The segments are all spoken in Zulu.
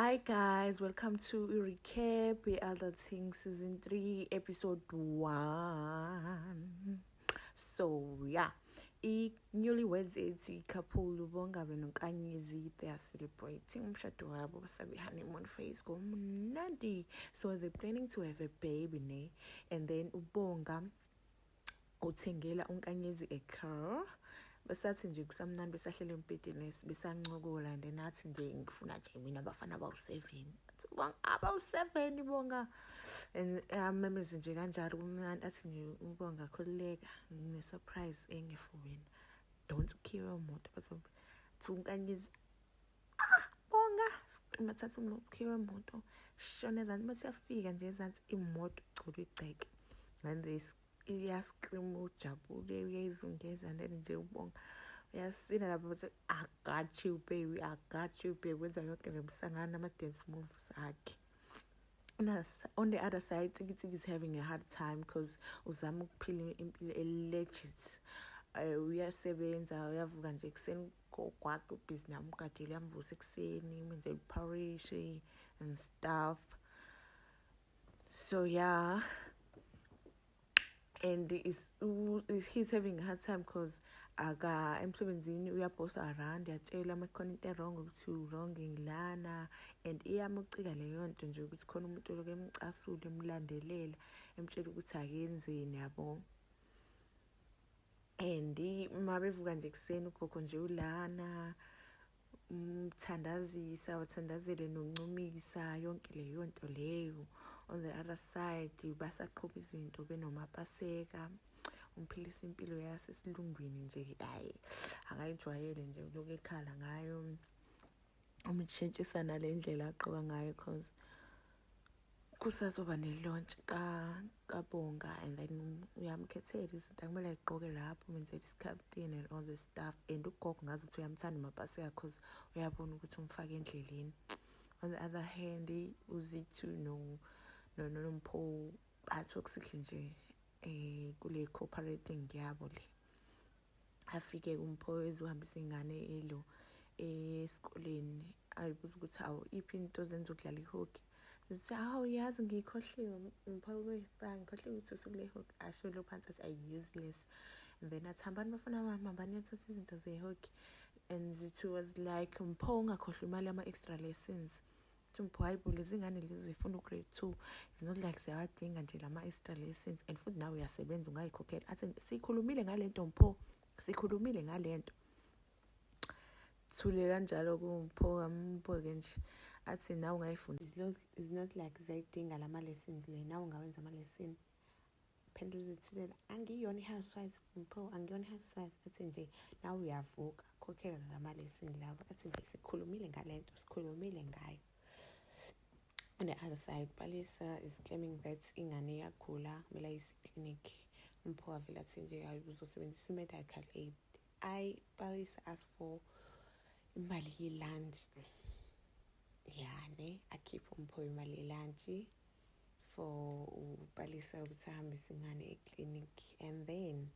Hi guys, welcome to Recap Adulting Season 3 Episode 1. So yeah, i-newlyweds ethi couple uBonga benoNkanyezi, they are celebrating umshado wabo, basakwi-honeymoon phase, komnandi. So they're planning to have a baby, ne? And then uBonga uthengela uNkanyezi a car. Besathi nje kusamnandi, besahlele embhedeni, besancokola, and then athi nje, "Ngifuna nje mina abafana abawu-7." Athi Bonga, "Abawu-7, Bonga?" And amemeze nje kanjalo, kumnandi. Athi nje uBonga, "Khululeka, ngine-surprise enye for wena, donsa ukhiye wemoto." Bathi uthi uNkanyezi, "Ah, Bonga!" Mathatha ukhiye wemoto, shona ezansi. Bathi yafika nje ezansi imoto, gcwele igceke, and iyascream, ujabule, uyayizungeza. And then nje uBonga uyasina lapho, bathi, "I got you, baby, I got you, baby." Wenza yonke le msangano, ama-dance moves akhe. On the other side, Tsikitsiki is having a hard time because uzama ukuphila impilo e-legit. Uyasebenza, uyavuka nje ekuseni kwakhe, ubhizi nami ugadile, uyamvusa ekuseni, umenzela ipharishi and stuff. So yeah, and is he's having a hard time because aka emsebenzini uyabhosa around, uyatshela uma kukhona into e-wrong ukuthi wrong ngilana, and iyamucika leyo nto nje ukuthi khona umuntu oloku emcasula, emlandelela, emtshela ukuthi akenzeni, yabo. And uma bevuka nje ekuseni, ugogo nje ulana, umthandazisa, wathandazele noNcumisa, yonke leyo nto leyo. On the other side, basaqhuba izinto benoMapaseka, umphilisa impilo yasesilungwini nje, hayi, akayijwayele nje, ulokhu ekhala ngayo, umshintshisa nale ndlela agqoka ngayo, 'cause kusazoba ne-launch kaBonga, and then uyamkhethela izinto akumele ayigqoke lapho, umenzela isikhaftini and all this stuff. And ugogo ngazi ukuthi uyamthanda uMapaseka 'cause uyabona ukuthi umfake endleleni. On the other hand, uZithu no no noMpho ba-toxic nje kule cooperating yabo le. Afike uMpho ezohambisa ingane elo esikoleni, ayibuza ukuthi, "Hawu, iphi into zenza ukudlala i-hockey?" Zithi, "Hawu, yazi ngiyikhohliwe, Mpho, ngikhohliwe ukuthi usukule hockey." Asho lo phansi, athi, "Ayi, useless." And then athi, "Hambani bafuna bami, hambani niyothatha izinto ze-hockey." And Zithu was like, "Mpho, ungakhohlwa imali yama-extra lessons." Uthi Mpho, "Hayi bo, lezi ngane lezi zifunda u-grade 2, it's not like siyawadinga nje lama-extra lessons, and futhi nawe uyasebenza, ungayikhokhela." Athi, "Sikhulumile ngale nto, Mpho, sikhulumile ngale nto." Thule kanjalo kuMpho, ambuke nje, athi, "Nawe ungayifunda, it's not like ziyayidinga lama-lessons le, nawe ungawenza ama-lesson." Phendula uzithulela, "Angiyona i-housewife, Mpho, angiyona i-housewife." Athi nje, "Nawe uyavuka, khokhela lama-lesson lawo." Athi nje, "Sikhulumile ngale nto, sikhulumile ngayo." On the other side, Palisa is claiming that ingane iyagula, kumele ayise eklinikhi. Mpho avele athi nje, "Hayi, uzosebenzisa i-medical aid." I Palisa ask for imali ye-lunch yani, akhiphe uMpho imali ye-lunch for uPalisa ukuthi ahambise ingane eklinikhi, and then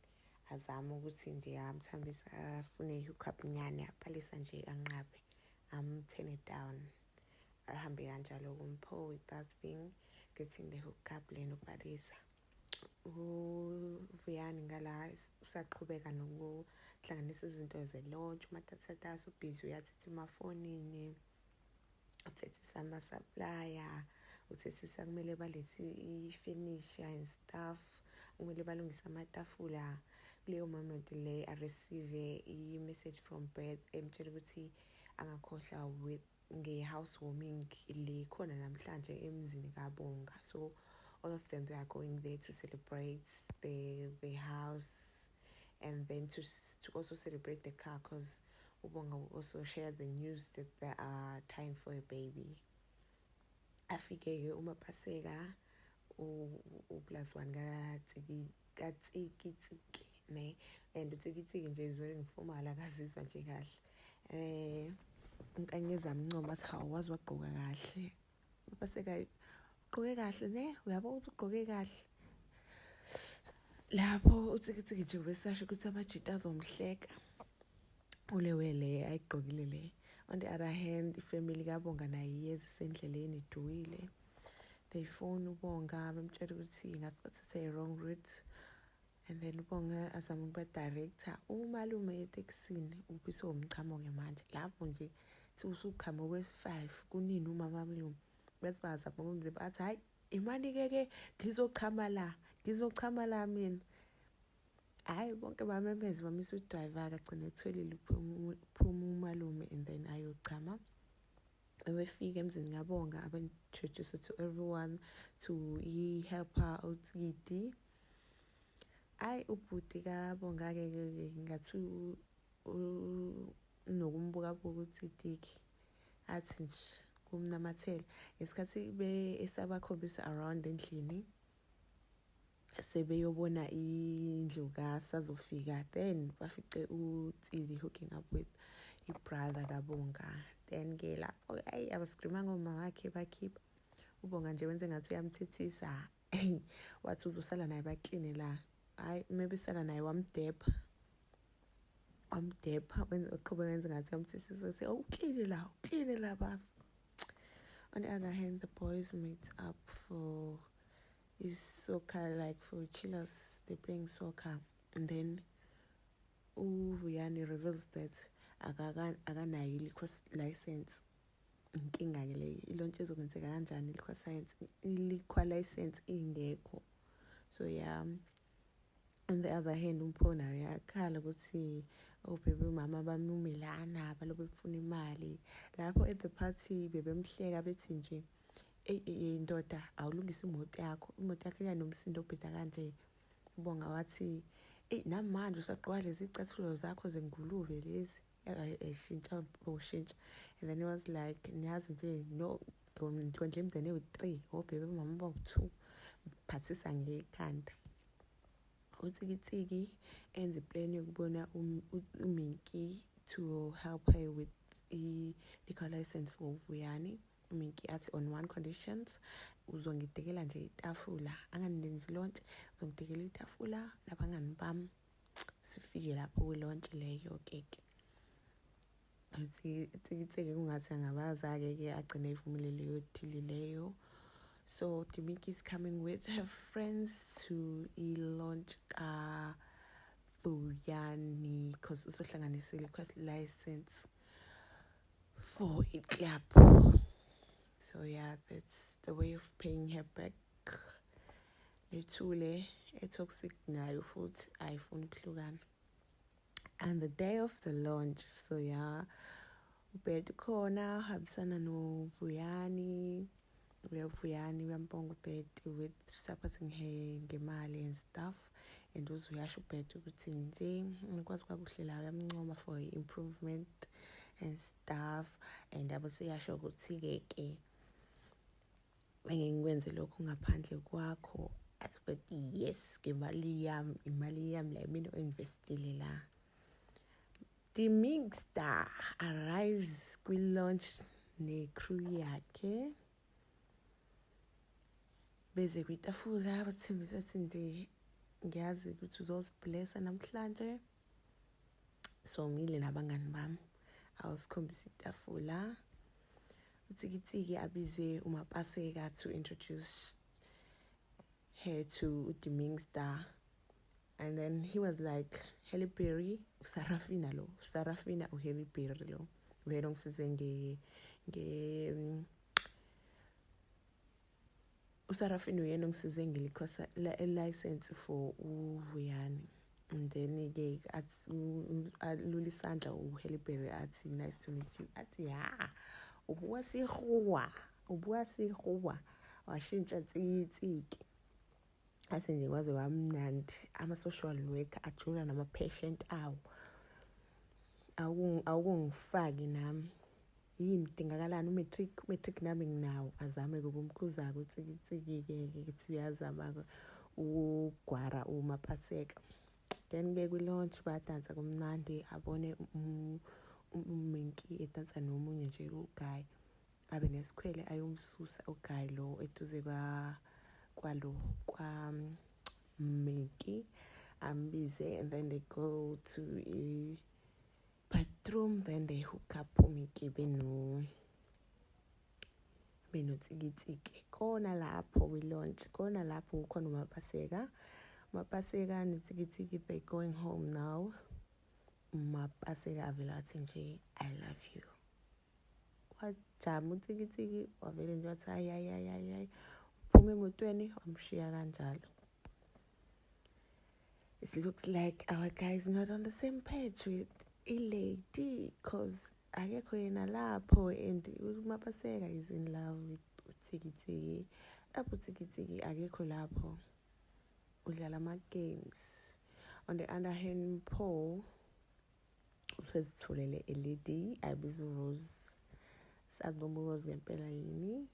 azame ukuthi nje amthambise, afune i-hookup nyane. Apalisa nje anqabe, am-turn it down, ahambe kanjalo kuMpho without being getting the hookup lena uPalisa. UVuyani ngala usaqhubeka nokuhlanganisa izinto ze-launch, umatasatasa, ubhizi, uyathetha emafonini, uthethisa ama-supplier, uthethisa kumele balethe i-furniture and stuff, kumele balungise amatafula. Kuleyo moment le, a-receive i-message from Beth emtshela ukuthi angakhohlwa with nge-housewarming le khona namhlanje emzini kaBonga. So all of them, they are going there to celebrate the house and then to also celebrate the car, because uBonga will also share the news that they are trying for a baby. Afike-ke uMapaseka, u-plus one kaTsikitsiki ne, and uTsikitsiki nje is wearing formal, akazizwa nje kahle. UNkanyezi amncoma, athi, "Hawu, wazi wagqoka kahle, Mapaseka, ugqoke kahle ne, uyabo ukuthi ugqoke kahle." Lapho uTsikitsiki nje ubesasho ukuthi amajita azomhleka ulewele ayigqokile le. On the other hand, ifamily kaBonga nayo iyeza, isendleleni iduwile. They phone uBonga, bamtshela ukuthi ngathi bathathe i-wrong route, and then uBonga azama ukuba-director. Umalume etekisini ubiswe umchamo-ke manje, lapho nje thi usuchama okwesi-5 kunini. Umama mlume bethi bazama ukumzimba, athi, "Hhayi, imani-ke ke, ngizochama la, ngizochama la mina." Hhayi, bonke bamemeze, bamisa udrayiva-ke, agcine etholile uphuma umalume and then ayochama. Befika emzini kaBonga, aba-introduce to everyone, to i-helper uTsidi. Ayi, ubhuti kaBonga-ke ngathi unokumbukabuka uTsidi, athi nje kumnamathela ngesikhathi esabakhombisa around endlini, sebeyobona indlu kaSazofika. Then bafice uTsidi hooking up with i-brother kaBonga. Then-ke lapho, ayi, abascreama ngoma wakhe, bakhipha uBonga nje, wenze ngathi uyamthethisa, wathi uzosala naye bakline la. Hhayi, maybe sala naye, wamdepha, wamdepha, uqhubeka wenze ngathi uyamthethisa, uthi, "Ukline la, ukline la, bafu." On the other hand, the boys meet up for is soccer, like for chillers, they're playing soccer, and then uVuyani reveals that akanayo i-liquor license. Inkinga-ke leyo, i-launch ezokwenzeka kanjani i-liquor license ingekho? So yeah, on the other hand, uMpho naye uyakhala ukuthi obhebe umama bamume lana, balobe befuna imali. Lapho at the party bebemhleka, bethi nje, "Eyi ndoda, awulungise imoto yakho, imoto yakho iyanomsindo obheda kanje." Ubonga wathi, "Eyi, namanje usagqoka lezi icathulo zakho zengulube lezi." Eshintsha ushintsha, and then he was like, "Niyazi nje, no, ngondla imindeni ewu-3, obhebe mama bawu-2." Phathisa ngekhanda uTsikitsiki, enze iplan yokubona uMinki to help her with i-liquor license for uVuyani. UMinki athi on one conditions: "Uzongidekela nje itafula, anganenzi launch, uzongidekela itafula nabangani bami, sifike lapho kwi-launch leyo." Keke uTsikitsiki kungathi angabaza-ke ke, agcine evumile leyo deal leyo. So Dimiki is coming with her friends to i-launch kaVuyani because usohlanganisile i-liquor license for i-club. So yeah, that's the way of paying her back. Lethule e-toxic nayo futhi ayifuni ukuhlukana. And the day of the launch, so yeah, uBet khona uhambisana noVuyani. Uyavuyani uyambonga uBet with supporting her ngemali and stuff, and uze uyasho uBet ukuthi nje ngikwazi kakuhle la, uyamncoma for improvement and stuff, and abo seyasho ukuthi-ke ke bengeke ngikwenze lokhu ngaphandle kwakho. Athi, "But yes, ngemali yami, imali yami la, mina o-investile la." The Mixter arrives kwi-launch ne-crew yakhe, beze kwitafula, bathembisa athi nje, "Ngiyazi ukuthi uzoziblessa namhlanje, so ngile nabangani bami, awusikhombisa itafula." UTsikitsiki abize uMapaseka to introduce her to uDimingster, and then he was like, "Halle Berry, uSarafina lo, uSarafina, uHalle Berry lo, vele ongisize nge uSarafina, uyena ongisize nge-license for uVuyani." And then-ke athi, alula isandla uHalle Berry, athi, "Nice to meet you." Athi, "Ya, ubuka sekgowa, ubuka sekgowa." Washintsha tsikitsiki, ase nje kwaze kwamnandi. Ama-social worker ajula nama-patient awo, awukungifaki nami yini, kudingakalani? U-matric, u-matric nami nginawo. Azame-ke ukumkhuza-ke utsikitsiki-ke ukuthi uyazama-ke ukugwara uMapaseka. Then-ke kwi-launch bayadansa kumnandi, abone uMinki edansa nomunye nje uguy, abe nesikhwele, ayomsusa uguy lo eduze kwalo kwaMinki, ambize, and then they go to but Bathroom, then they hook up, uMiki benoTsikitsiki khona lapho kwi-lounge, khona lapho kukhona uMapaseka. UMapaseka noTsikitsiki, they going home now. UMapaseka avele wathi nje, "I love you." Wajama uTsikitsiki, wavele nje wathi, "Hayi, hayi, hayi, hayi, hayi." Uphuma emotweni, wamshiya kanjalo. It looks like our guy is not on the same page with i-lady, 'cause akekho yena lapho and uMapaseka is in love with uTsikitsiki. Lapho uTsikitsiki akekho lapho, udlala ama-games. On the other hand, Paul usezitholele a-lady ayibiza uRose. Sazi noma uRose ngempela yini.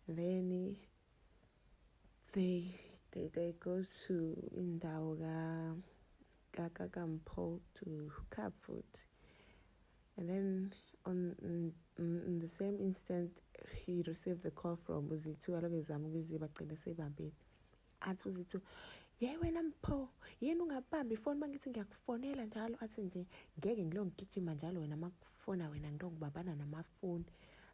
Then they go to indawo ka ka kaMpho to hook up futhi, and then on the same instant he received the call from uZithu. Aloku ezama ukuyiziba, agcine seyibambile. Athi uZithu, "Ye wena Mpho, yini ungabambi ifoni uma ngithi ngiyakufonela njalo?" Athi nje, "Ngeke ngilo ngigijima njalo wena makufona wena, ngilo ngibambana namafoni."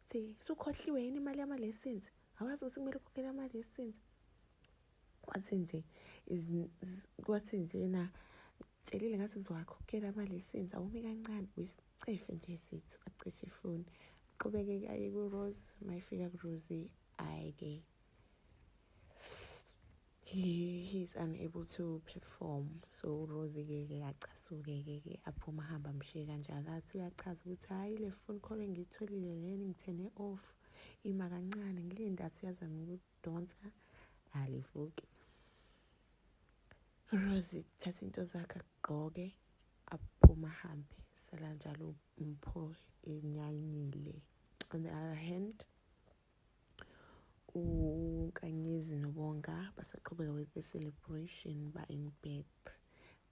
Athi, "Sukhohliwe yini imali yama-lessons? Awazi ukuthi kumele ukhokhele ama-lessons?" Wathi nje, kwathi njena tshelile ngathi ngizowakhokhela ama-lessons, awumi kancane, uyisicefe nje Zithu. Acishe ifoni, aqhubeke aye ku-Rose. Mayifika ku-Rose, ayi-ke, he's unable to perform. So uRose-ke ke acasuke-ke ke, aphuma ahambe, amshiye kanjalo. Athi uyachaza ukuthi, "Hhayi, le phone call engiyitholile lena ngithene off, ima kancane ngilinde." Athi uyazama ukudonsa, alivuki. Rose thatha into zakhe, agqoke, aphuma, ahambe. Sala njalo uMpho enyanyile. On the other hand, uNkanyezi noBonga basaqhubeka with the celebration, ba in bed.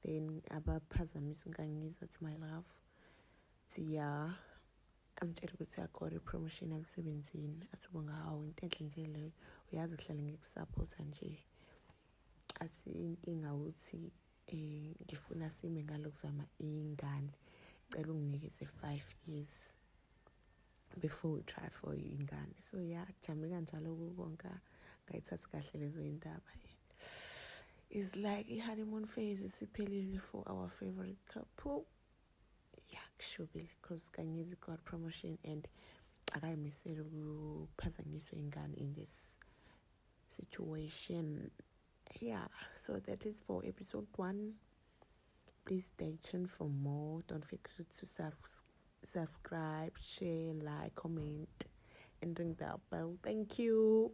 Then abaphazamisa uNkanyezi, athi, "My love." Thi, "Ya." Amtshela ukuthi akore i-promotion emsebenzini. Athi uBonga, "Hawu, into enhle nje leyo, uyazi kuhlale ngikusupport-a nje." Athi, "Inkinga ukuthi ngifuna sime ngalokuzama ingane, cela unginikeze 5 years before we try for ingane." So yeah, jame kanjalo kuBonga, ngayithathi kahle lezo indaba. Is like i-honeymoon phase isiphelile for our favorite couple. Yeah, kushubile because Nkanyezi got promotion and akayimisele ukuphazanyiswa ingane in this situation. Yeah, so that is for episode 1. Please stay tuned for more. Don't forget to subscribe, share, like, comment and ring the bell. Thank you.